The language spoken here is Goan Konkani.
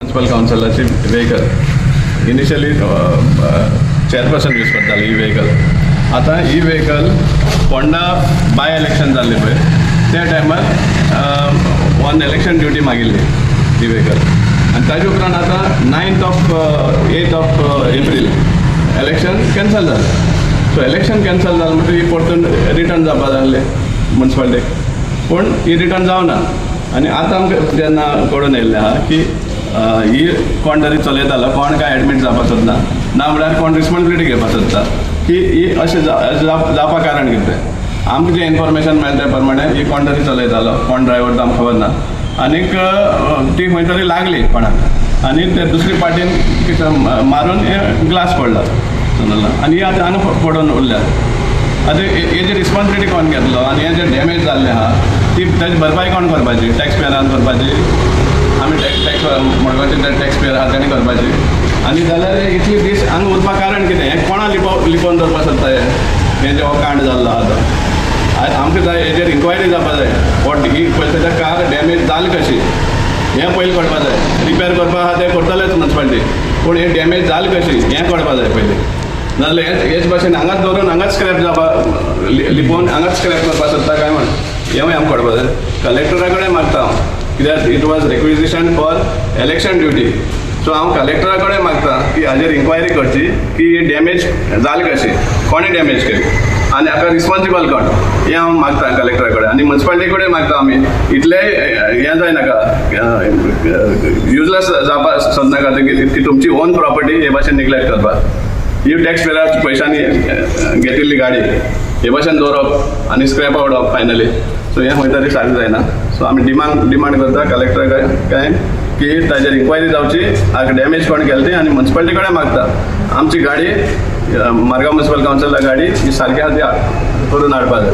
म्युन्सिपल कावन्सिलाची व्हेकल इनिशियली चेअरपर्सन यूज करताले ही व्हेकल. आतां ही व्हेकल फोंडा बाय इलेक्शन जाल्लें पळय, त्या टायमार ऑन इलेक्शन ड्युटी मागिल्ली ही व्हेकल. आनी ताजे उपरांत आतां 8th of April election cancel जालें. सो इलेक्शन कॅन्सल जालें म्हणटकीर ही परतून रिटर्न जावपा जाय आसलें मुन्सिपालिटीक, पूण ही रिटर्न जावना. आनी आतां आमकां जेन्ना कळून येयल्लें आहा की ही कोण तरी चलयतालो, कोण काय एडमीट जावपाक सोदना, ना म्हळ्यार कोण रिस्पॉन्सिबिलिटी घेवपाक सोदता की ही अशें जावपाक कारण कितें. आमकां जें इन्फॉर्मेशन मेळटा त्या प्रमाणे ही कोण तरी चलयतालो, कोण ड्रायव्हर तो आमकां खबर ना. आनीक ती खंय तरी लागली कोणाक आनी ते दुसरी पार्टीन कितें मारून हे ग्लास पडला समजला आनी ही आतां हांगा पडून उरल्या. आतां हेजी रिस्पॉन्सिबिलिटी कोण घेतलो आनी हे जे डॅमेज जाल्ले आहा ती ताजी भरपाई कोण करपाची? टॅक्स पेयरान करपाची? आमी टॅक्स टॅक्स मडगांवचे जे टॅक्स पेयर आहा तेणी करपाची? आनी जाल्यार इतले दीस हांगा उरपा कारण कितें? हें कोणा लिपोवन दवरपाक सोदता? हें हें जे हो कांड जाल्लो आहा तो आयज आमकां जाय, हेजेर इन्क्वायरी जावपा जाय. हो ही पयलीं कार डॅमेज जाली कशी हें पयलीं कळपा जाय. रिपेर करपा आहा तें करतलेच मुन्सिपालिटी, पूण हे डॅमेज जाली कशी हें कळपा जाय पयलीं. नाजाल्यार हेच हेच भाशेन हांगाच दवरून हांगाच स्क्रॅप जावपा, लिपोवन हांगाच स्क्रॅप करपाक सोदता काय म्हण हेंवूय आमकां कळपा जाय. कलेक्टरा कडेन मागता हांव, कित्याक it was requisition for election duty. So हांव कलेक्टरा कडेन मागता की हाजेर इन्क्वायरी करची की ही डॅमेज जाली कशी, कोणें डॅमेज केली आनी हाका रिस्पॉन्सिबल कोण, हें हांव मागता कलेक्टरा कडेन आनी मुन्सिपालिटी कडेन मागता. आमी इतलें हें जायनाका, युजलेस जावपाक सोदनाका की तुमची ओन प्रॉपर्टी हे भाशेन निग्लेक्ट करपाक. ही टॅक्स पेयराच्या पयशांनी घेतिल्ली गाडी हे भाशेन दवरप आनी स्क्रॅप उडोवप फायनली, सो हें खंय तरी सारकें जायना. सो आमी डिमांड डिमांड करता कलेक्टरा काय की ताजेर इन्क्वायरी जावची, हाका डॅमेज कोण केलें ती. आनी मुन्सिपालिटी कडेन मागता, आमची गाडी, मारगांव म्युन्सिपल कावन्सिला गाडी ही सारकी आहा ती करून हाडपा जाय.